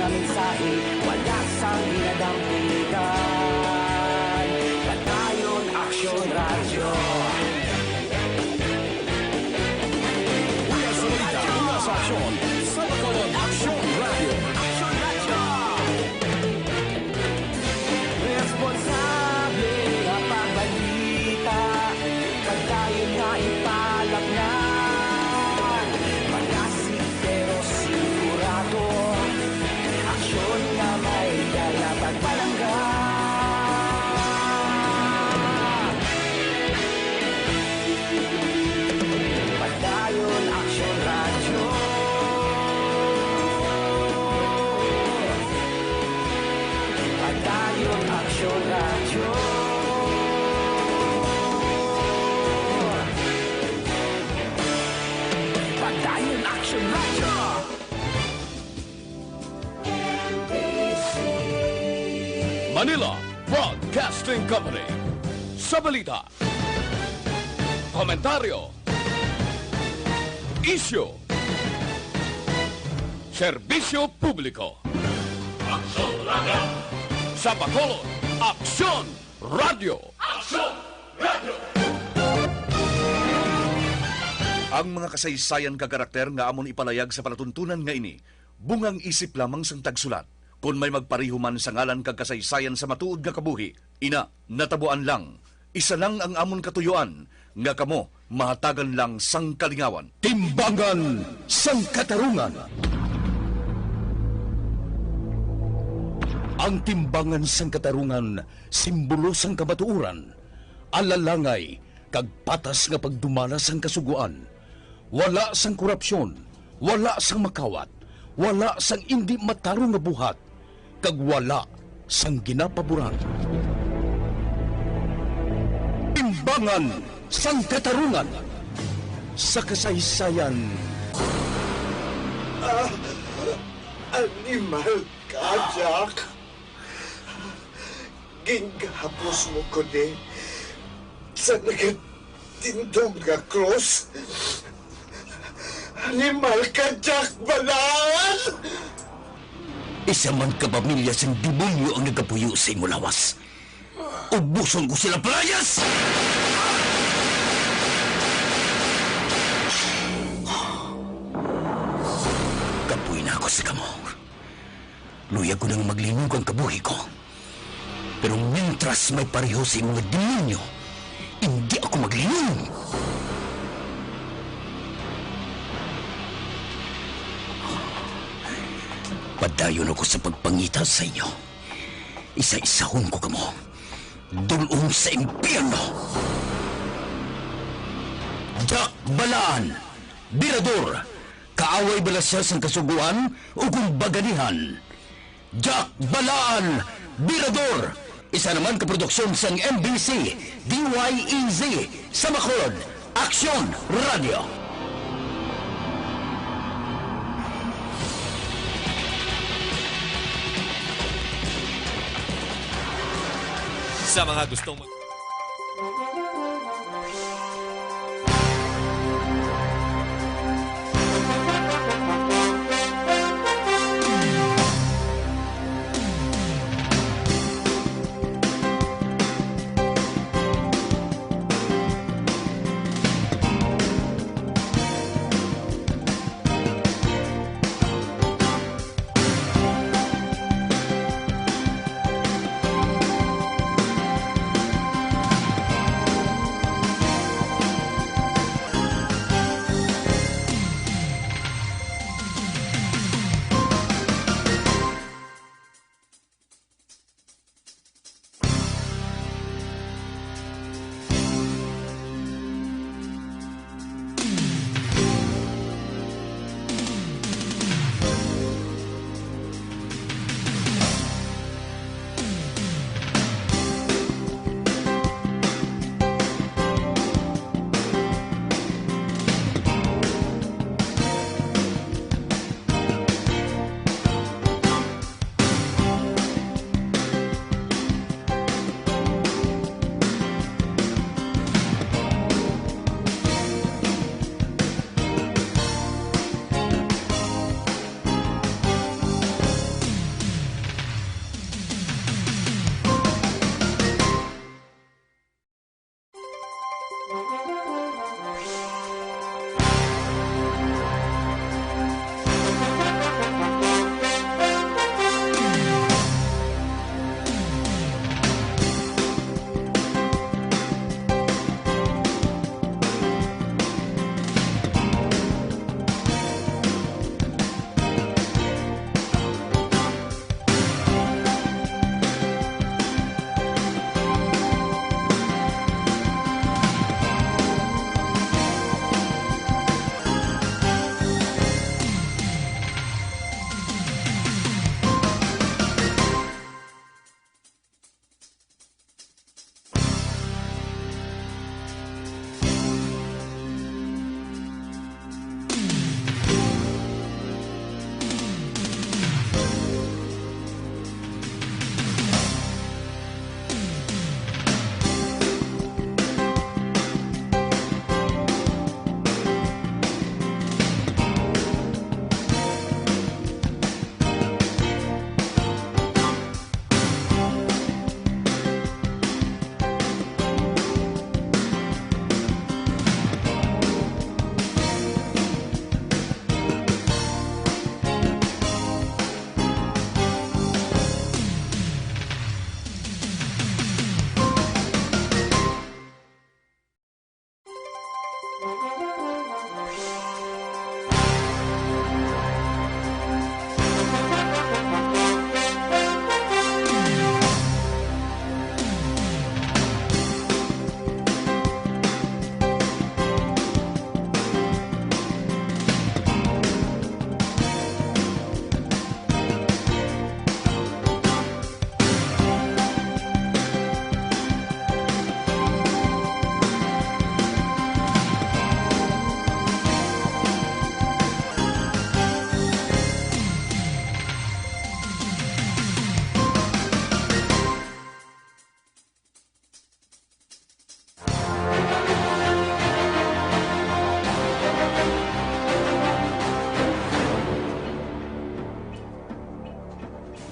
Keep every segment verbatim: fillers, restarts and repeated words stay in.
mensahe, wala sang ginadampigan. Padayon Aksyon Radyo. Una sa balita, una sa aksyon, sa Bacolod Aksyon Radyo. Aksyon Radyo. Responsable nga pagbalita, padayon nga ipalapnan. Malasig pero sigurado, aksyon nga may dala pagpalangga. Padayon Aksyon Radyo. Padayon Aksyon Radyo. Padayon Aksyon Radyo. Manila Broadcasting Company. Sa balita, komentaryo, isyu, serbisyo publiko. Aksyon Radyo. Sa Bacolod, Aksyon Radyo. Aksyon Radyo. Ang mga kasaysayan kag karakter nga amon ipalayag sa palatuntunan nga ini, bungang isip lamang sang tagsulat. Kon may magpareho man sa ngalan kag kasaysayan sa matuod nga kabuhi, ina, natabuan lang. Isa lang ang amon katuyoan, nga kamo mahatagan lang sang kalingawan. Timbangan sang Katarungan. Ang timbangan sang katarungan, simbolo sang kamatuoran, alalangay, kag patas nga pagdumala sang Kasugoan. Wala sang korupsyon, wala sang makawat, wala sang indi matarong nga buhat, kag wala sang ginapaboran. Timbangan sang Katarungan sa kasaysayan. Ah, animal ka, Jack. Gingahapos mo ko ni sa nagatindog nga krus. Animal ka, Jack Balaan! Isa man ka pamilya sang demonyo ang nagapuyo sa imo lawas. Ubuson ko sila, parehas! Kapoy na ako sa kamo. Luyag ko nang maglinog ang kabuhi ko. Pero mientras may pareho sa imo nga demonyo, hindi ako maglinog. Padayon ako sa pagpangita sa inyo. Isa-isahon ko kamo. Dul-ong sa impyerno. Jack Balaan, Birador, kaaway bala sia sang Kasugoan o kon baganihan? Jack Balaan, Birador, isa naman ka produksyon sang M B C, D Y E Z, sa Bacolod, Aksyon Radio. Sa mga gustong mag-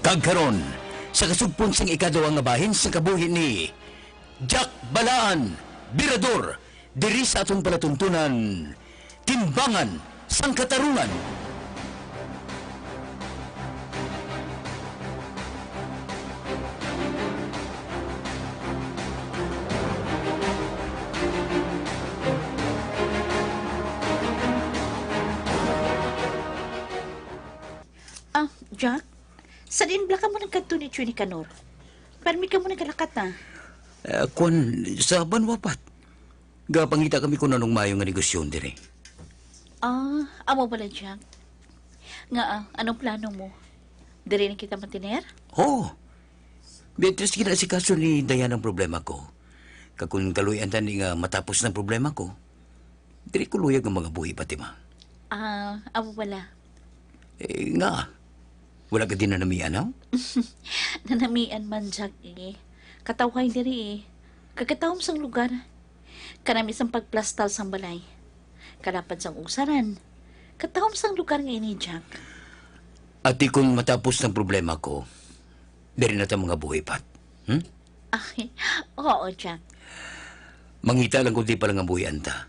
Kag karon, sa kasugpon sang ikaduha nga bahin sang kabuhi ni Jack Balaan, Birador, diri sa atong palatuntunan, Timbangan sang Katarungan. Ah, Jack? Sa diin bala kamo nagkadto ni Chuy Nicanor? Permi kamo nagkalakat na? Ah, kwan, sa banwa, Pat. Gapangita kami kung anong mayo nga negosyon diri. Ah, amo bala, Jack. Nga, ah, anong plano mo? Diri na kita matiner? Oo. Beatrice, ginaasikaso ni Dayan ang problema ko. Kag kung kaluy-an tani nga matapos ng problema ko, diri ko luyag nga mga buhi, Fatima. Ah, amo bala. Eh, nga, wala ka din nanamian, no? Nanamian man, Jack, eh. Katawhay diri, eh. Kagataom sang lugar. Kanami sang pagplastar sang balay. Kalapad sang usaran. Katawom sang lugar nga ini, Jack. Ati, kung matapos ng problema ko, diri na ta mga buhi, Pat. Hmm? Ay, oo, Jack. Mangita lang kung di pa lang ang buhian ta.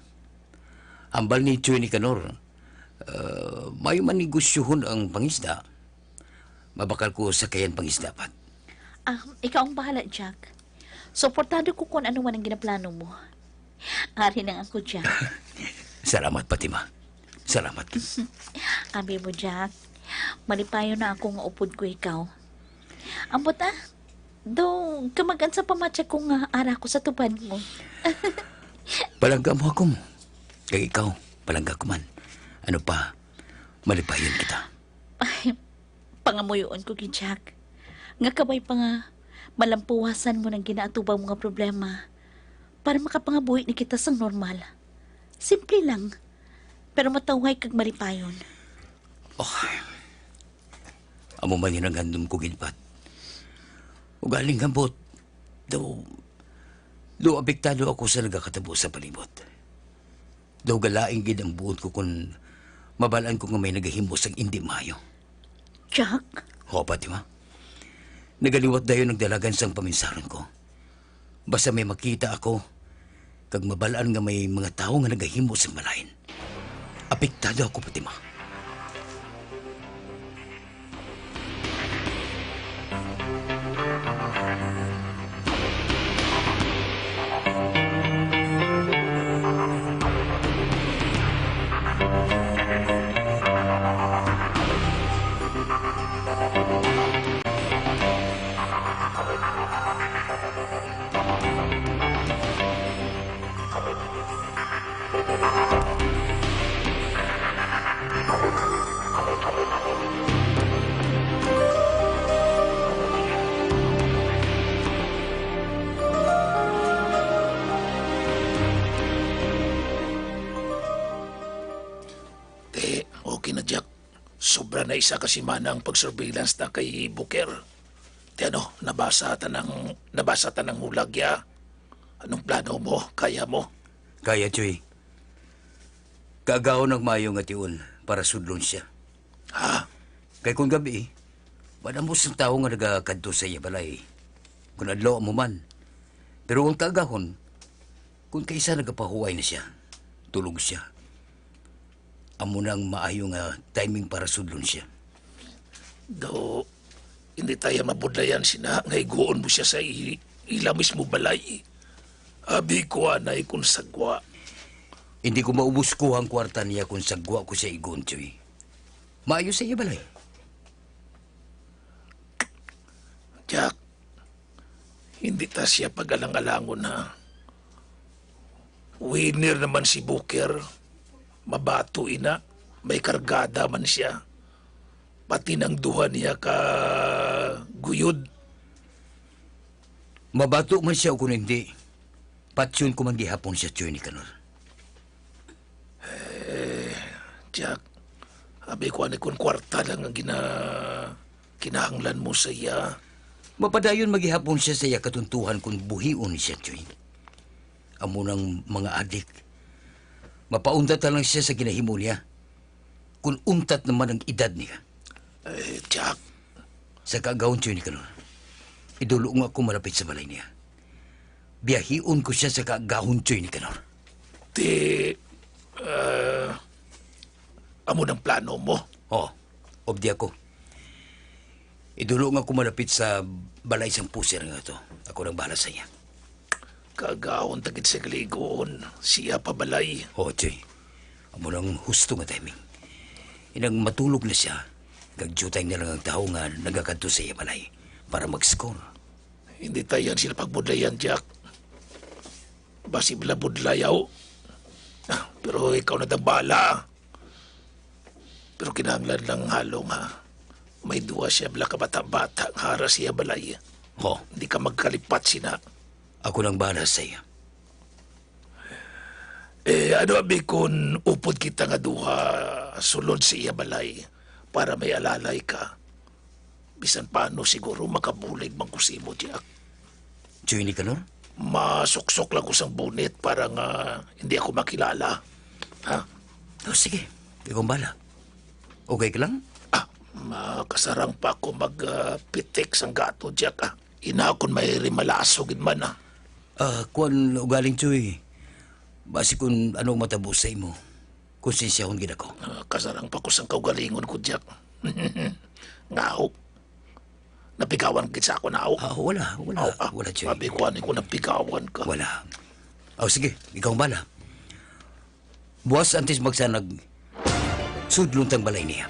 Hambal ni Chuy Nicanor, ah, may manegosyohon ang pangisda. Mabakal ko sa kayan pangisda, Pat. Ah, ikaw ang bahala, Jack. Suportado ko kung ano man ang ginaplano mo. Ari lang ako, Jack. Salamat, Fatima. Salamat. Abi mo, Jack. Malipayon na ako nga upod ko ikaw. Ambot, ah. Daw, kamagan sa pamatya ko nga ara ko sa tubad mo. Palangga mo ako. Kag ikaw, palangga ko man. Ano pa, malipayon kita. Ay, pangamuyoon ko gid, Jack. Nga kabay pa nga malampuwasan mo nang ginaatubang mga problema para makapangabuhi na kita sang normal. Simple lang, pero matawhay kag malipayon. Oh, amo man yun ang handom ko, gid, Pat. Ugaling ambot, daw, daw apektado ako sa nagakatabo sa palibot. Daw galain gid ang buot ko kon mabal-an ko nga may nagahimo sang indi maayo. Jack? Ho, Fatima. Nagaliwat dayon ang dalagan sang paminsaron ko. Basta may makita ako, kag mabal-an nga may mga tawo nga nagahimo sang malain, apektado ako, Fatima. Te, okay na, Jack. Sobra na isa ka semana ang pag-surveillance na kay Booker. Te, ano, nabasa ta nang, nabasa ta nang hulag ya. Anong plano mo? Kaya mo? Kaya, Chuy. Kaagahon ang maayo nga tion para sudlon siya. Ha? Kay kung gabi, madamo sang tawo nga nagakadto sa iya balay. Kung adlaw mo man. Pero ang kaagahon, kung kaisa nagapahuway na siya, tulog siya. Amo na ang maayo nga timing para sudlon siya. Do, hindi tayo mabudlayan sina nga iguon mo siya sa i-, ila mismo balay. Abi ko anay kung sagwa. Hindi ko maubos ko ang kwarta niya kung sagwa ko siya igon, Chuy. Maayo sa iya balay. Jack, hindi ta siya pag-alang-alangon, ha? Winner naman si Booker. Mabato ina, may kargada man siya. Pati nang duha niya ka guyod. Mabato man siya o kung hindi, patyon ko man gihapon siya, Chuy Nicanor. Eh, Jack, abi ko ani kung kwarta lang ang gina-, kinahanglan mo sa iya. Mapadayon magihapon siya sa iya katuntuhan kung buhion ni siya, Chuy. Amo nang mga adik. Mapauntat na lang siya sa ginahimo niya. Kung untat naman ang edad niya. Eh, Jack, Sa kaagahon, Tioy Nicanor, idulong ako malapit sa balay niya. Biyahion ko sia sa kaagahon, Tioy Nicanor. Ti, ah, amo nang plano mo? Oh, obdi ako. Idulong ako malapit sa balay sang pusir nga to. Ako nang bahala sa iya. Kaagahon ta gid sa kaligon, siya pa balay. Oh, Tioy. Amo nang husto nga timing. Inang matulog na siya, kag diutay na lang ang tawo nga nagakadto sa iya balay para mag-score. Hindi ta yan sila pagbudlayan, Jack. Basi bala budlayaw. Ah, pero ikaw na dang bahala. Pero kinahanglan lang, Halong, ha? May duha siya bala ka bata-bata nga ara sa iya balay. Ho? Hindi ka magkalipat sina. Ako nang bahala sa iya. Eh, ano abi kon upod kita nga duha sulod sa iya balay para may alalay ka? Bisan paano siguro makabulig man ko sa imo, Jack. Tioy Nicanor? Masuksok lang ko sang bunit para nga hindi ako makilala. Ha? Oh, sige. Ikaw ang bahala. Okay ka lang? Ah, makasarang pa ako mag, ah, pitik sang gato, Jack, ah. Ina kon may rimalaso gid man, ah. Ah, kuwan, ugaling, Tioy. Basi kung ano ang matabo sa imo, konsensyahon gid ako. Ah, kasarang pa ko sang kaugalingon ko, Jack. Ngaw. Napigawan gid sa ako, naw. Ah, wala, wala, Aw, ah, wala, Tioy. Sabi ko, ani ko napigawan ka. Wala. Aw, sige, ikaw ang bala. Buwas antes magsanag, sudlon tang balay niya.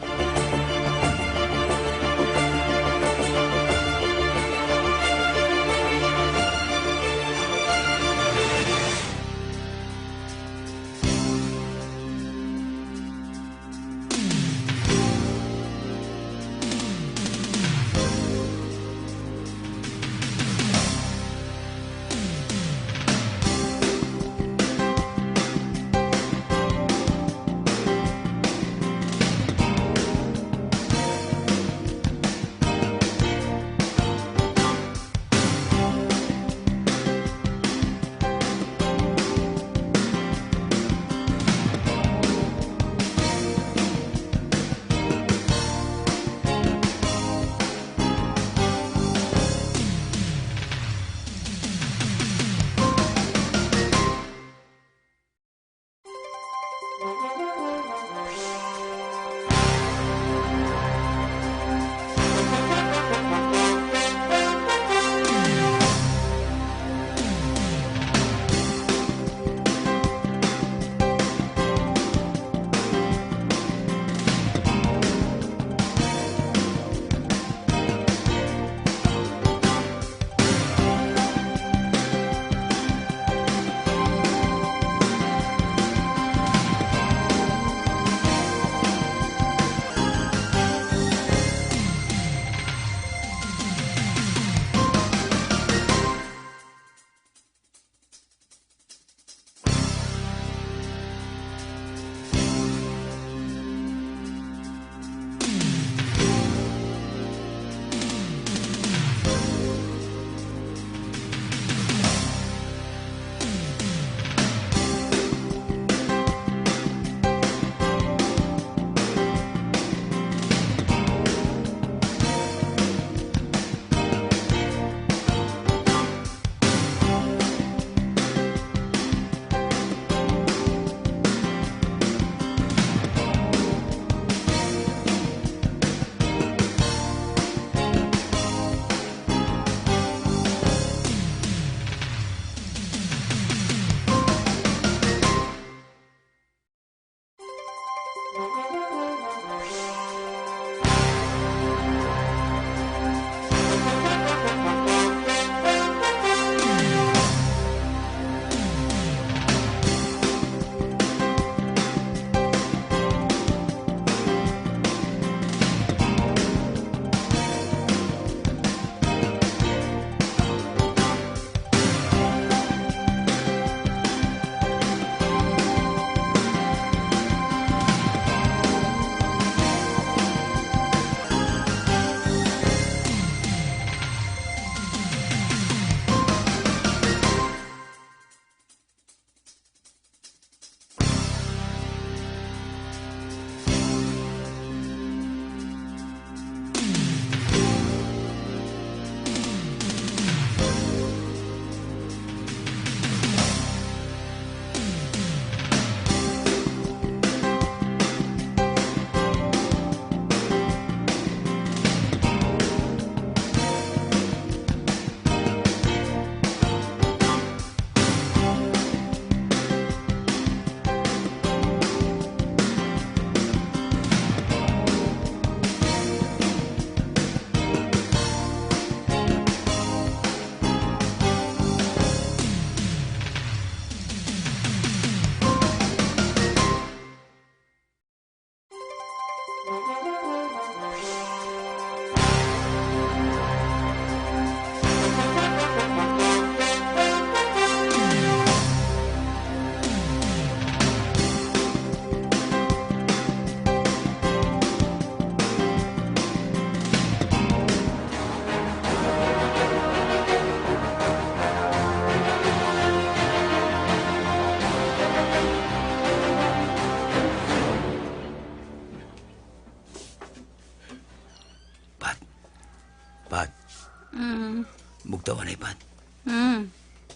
Bugtaw anay, Pat. Hmm.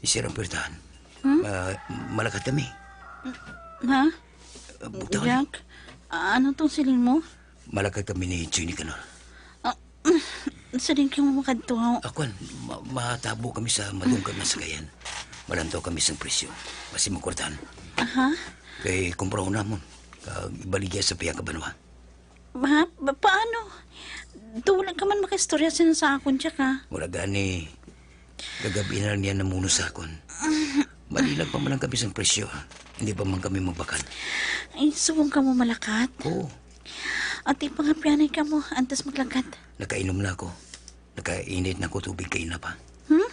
Isira ang puwertahan. Hmm? Ma-, malakat kami. Ha? Bugtaw anay. Jack, ano tong siling mo? Malakat kami ni Johnny Canor. Ah, siling ka mo makadto. Akwan, ma-, matabo kami sa madungkag nga sakayan. Malantaw kami sang presyo. Basi makwartahan. Aha. Kay kumprahon namon. Kag ibaligya sa pihak ka banwa. Ha? Ba, paano? Daw wala ka man makaistorya sino sa akon, Jack, ha? Wala gani. Kagab-i na lang niya namuno sa akon. Malilag pa man lang kami sang presyo. Hindi pa man kami magbakal. Ay, subong ka mo malakat? Oo. Ati, pangapianay ka mo, antes maglakat. Nakainom na ako. Nakainit na ako tubig kaina pa. Hmm?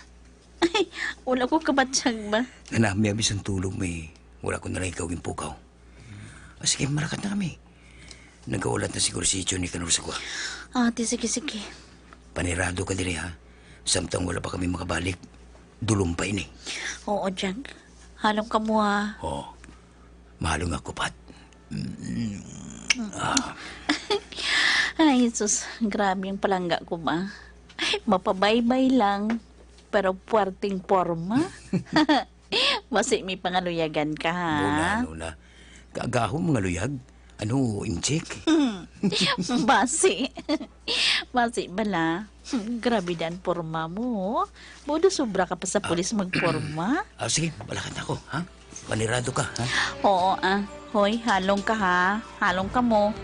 Ay, wala ko kabatyag ba? Nanami ang isang tulog, may wala ko na lang ikaw ginpukaw. Ah, sige, malakat na kami. Nagahulat na siguro si Johnny Canor sa kuha. Ah, di, sige, sige. Panirado ka diri, ha? Samtang wala pa kami makabalik, dulom pa ini. Oo, Jack. Halong ka mo, ha? Oo. Mahalong ako, Pat. Mm. Ah. Ay, sus. Grabe ang palangga ko ba. Mapabaybay lang, pero puwerteng porma. Basi may pangaluyagan ka, ha? Muna, ano na. Kaagahom mga luyag? Ano, injek? Hmm. Basi. Basi bala. Grabe dan porma mo. Budo sobra ka pa sa pulis magporma. Ah, sige, balakat ako, ha? Panirado ka, ha? Oo, ah. Hoy, halong ka, ha? Halong ka mo.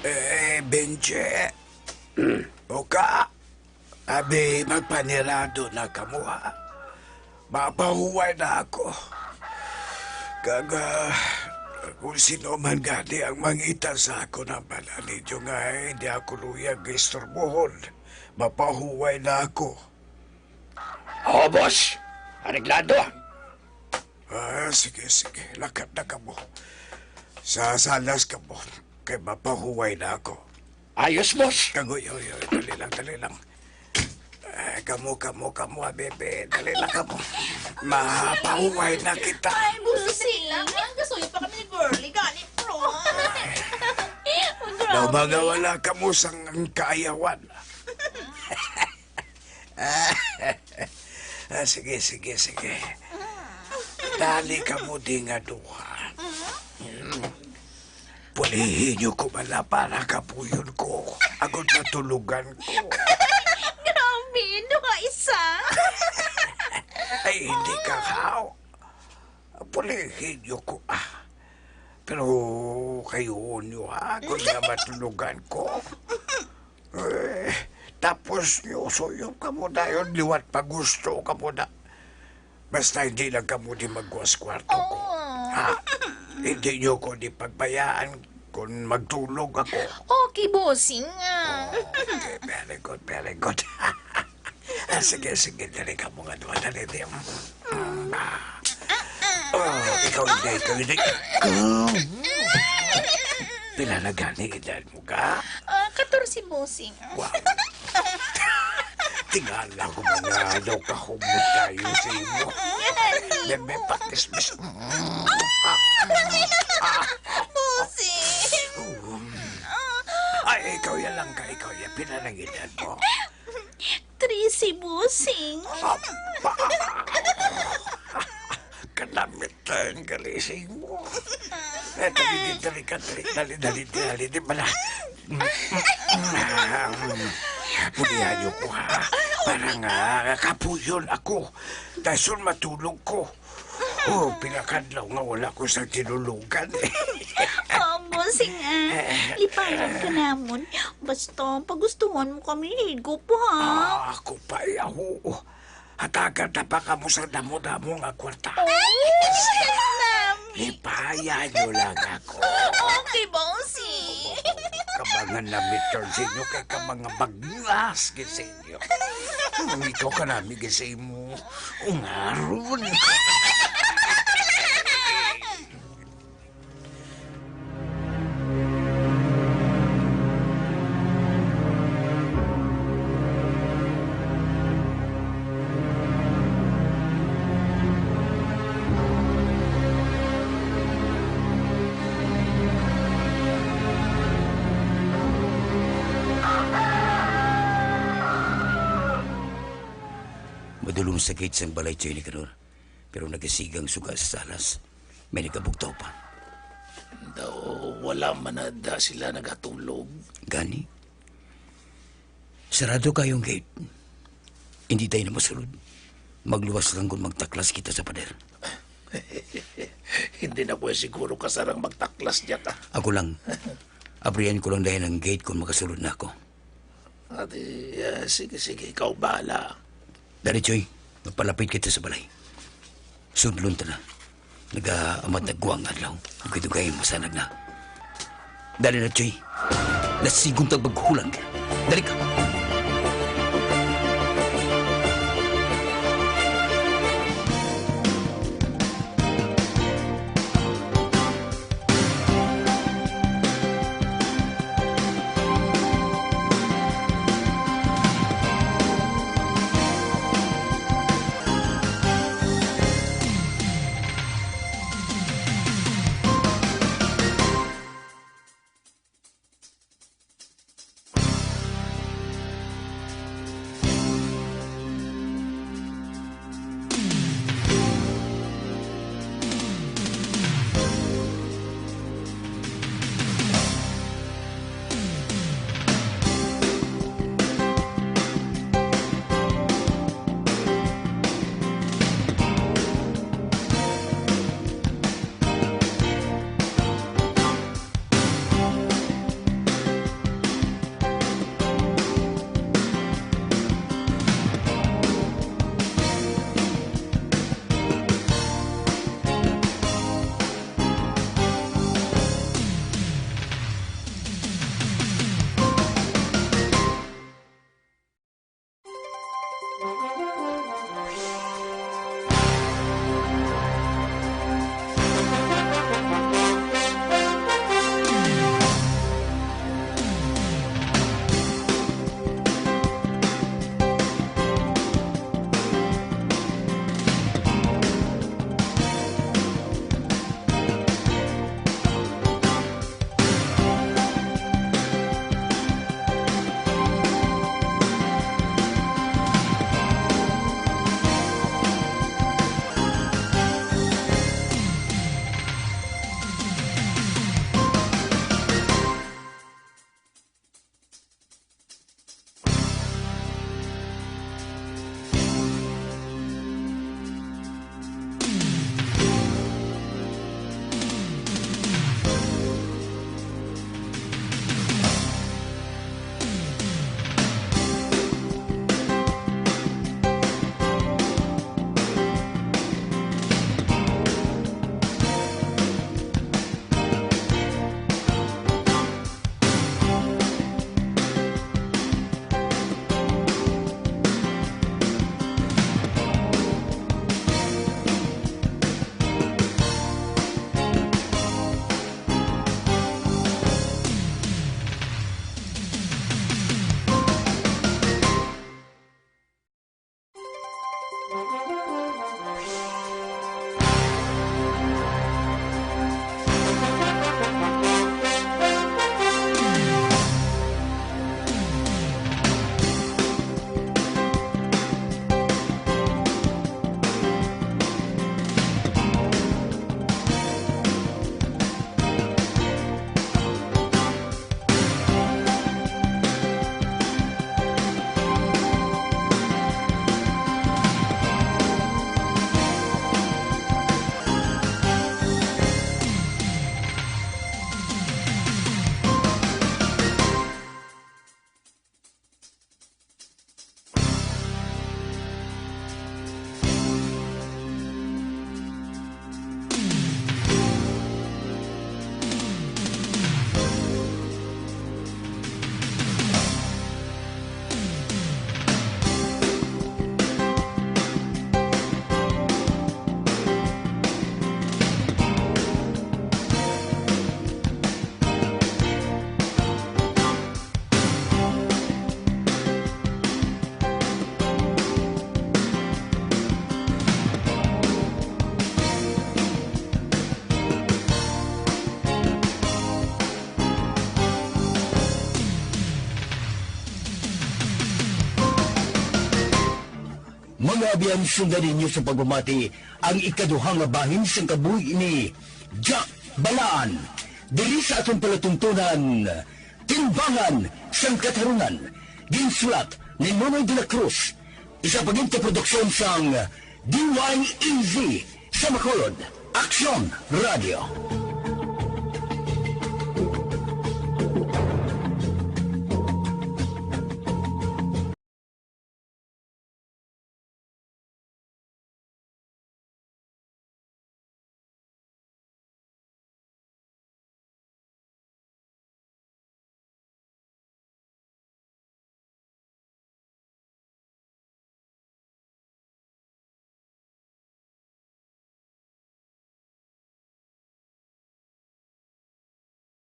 Eh, Benji. Oka. Abi, magpanirado na kamo, ha? Mapahuway na ako. Kag, ah, kung sino man gani ang mangita sa akon, ang bala ninyo nga hindi ako luyag istorbohon, mapahuway na ako. Oo, boss. Areglado. Ah, sige, sige. Lakat na kamo. Sa salas kamo. Kay mapahuway na ako. Ayos, boss. Kagoy, oy, oy, dali lang, dali lang. Eh, kamo, kamo, kamo, ah, bebe. Dali lang kamo. Mapahuway na kita. Ay, busi. Ang gasoy pa kami ni Girlie, gani, bro. Daw ba nga wala kamo sang kaayawan? Ah, sige, sige, sige. Dali kamo di nga duha. Hmm. Pulihi niyo ko bala para kapuyon ko. Agod matulogan ko. Grabe, duha isa. Ay, hindi ka, haw. Pulihin niyo ko, ah. Pero kayo niyo, ha, kung nga matulogan ko. Eh, tapos niyo, suyop ka mo dayon, liwat pa gusto ka mo na. Basta hindi lang ka mo di magkuha sa kwarto ko. Oo. Ha? Hindi niyo ko di pagbayaan kung magtulog ako. Okay, bossing, ah. Oh, okay, very good, very good. Ah, sige, sige, dali ka mo nga duha, dali, di. Mm, ah. Oh, ikaw hindi, ikaw hindi. Ikaw. Pila na gani edad mo ka? Ah, katorse, bossing. Wow. Tingala ko man nga daw kahumot kayo sa imo. Bebe, pakismis. Bossing. Um, ay, ikaw ya lang ka, ikaw ya. Pila na edad mo? Trese, bossing. Aba! Kanamit ang kalising mo. Eh, dali, dali, dali ka, dali, dali, dali, dali, di ba na? Pulihan niyo ko, ha? Para nga kapuyon ako. Dason matulog ko. Oh, pila ka adlaw nga wala ko sa tinulugan. Oh, bossing, ah. Lipayon ka namon. Basta, pagustuhan mo kami, higop, ha? Ah, ako pa, yaho. Hatagan ta pa kamo sa damo-damo nga kwarta. Oh, nami. Lipaya niyo lang ako. Okay, bossing. Kabangan na midterm sa inyo kay ka mga baglas, gising. Ang ikaw ka nami gisi mo. Ungaron. Dulom sa gate sang balay, Choy Nicanor. Pero nagasigang suga sa salas. May nagabugtaw pa. Daw wala man na da sila nagatulog. Gani? Sarado kayo ang gate. Hindi tayo na masulod. Magluwas lang kung magtaklas kita sa pader. Hindi na ko siguro kasarang magtaklas diya ta. Ako lang. Abrihan ko lang dahil ang gate kung makasulod na ako. Ati, ah, sige, sige, ikaw bahala. Dali, Choy. Magpalapit kita sa balay. Sudlon ta na. Nagaamat na guwang adlaw. Dugay-dugay, masanag na. Dali na, Choy. Nasigon tag maghulag. Dali ka. Abyan, sundan ninyo sa pagpamati ang ikaduha nga bahin sang kabuhi ni Jack Balaan diri sa aton palatuntunan, Timbangan sang Katarungan. Ginsulat ni Nonoy de la Cruz, isa pa gid ka produksyon sang D Y E Z sa Bacolod, Aksyon Radio.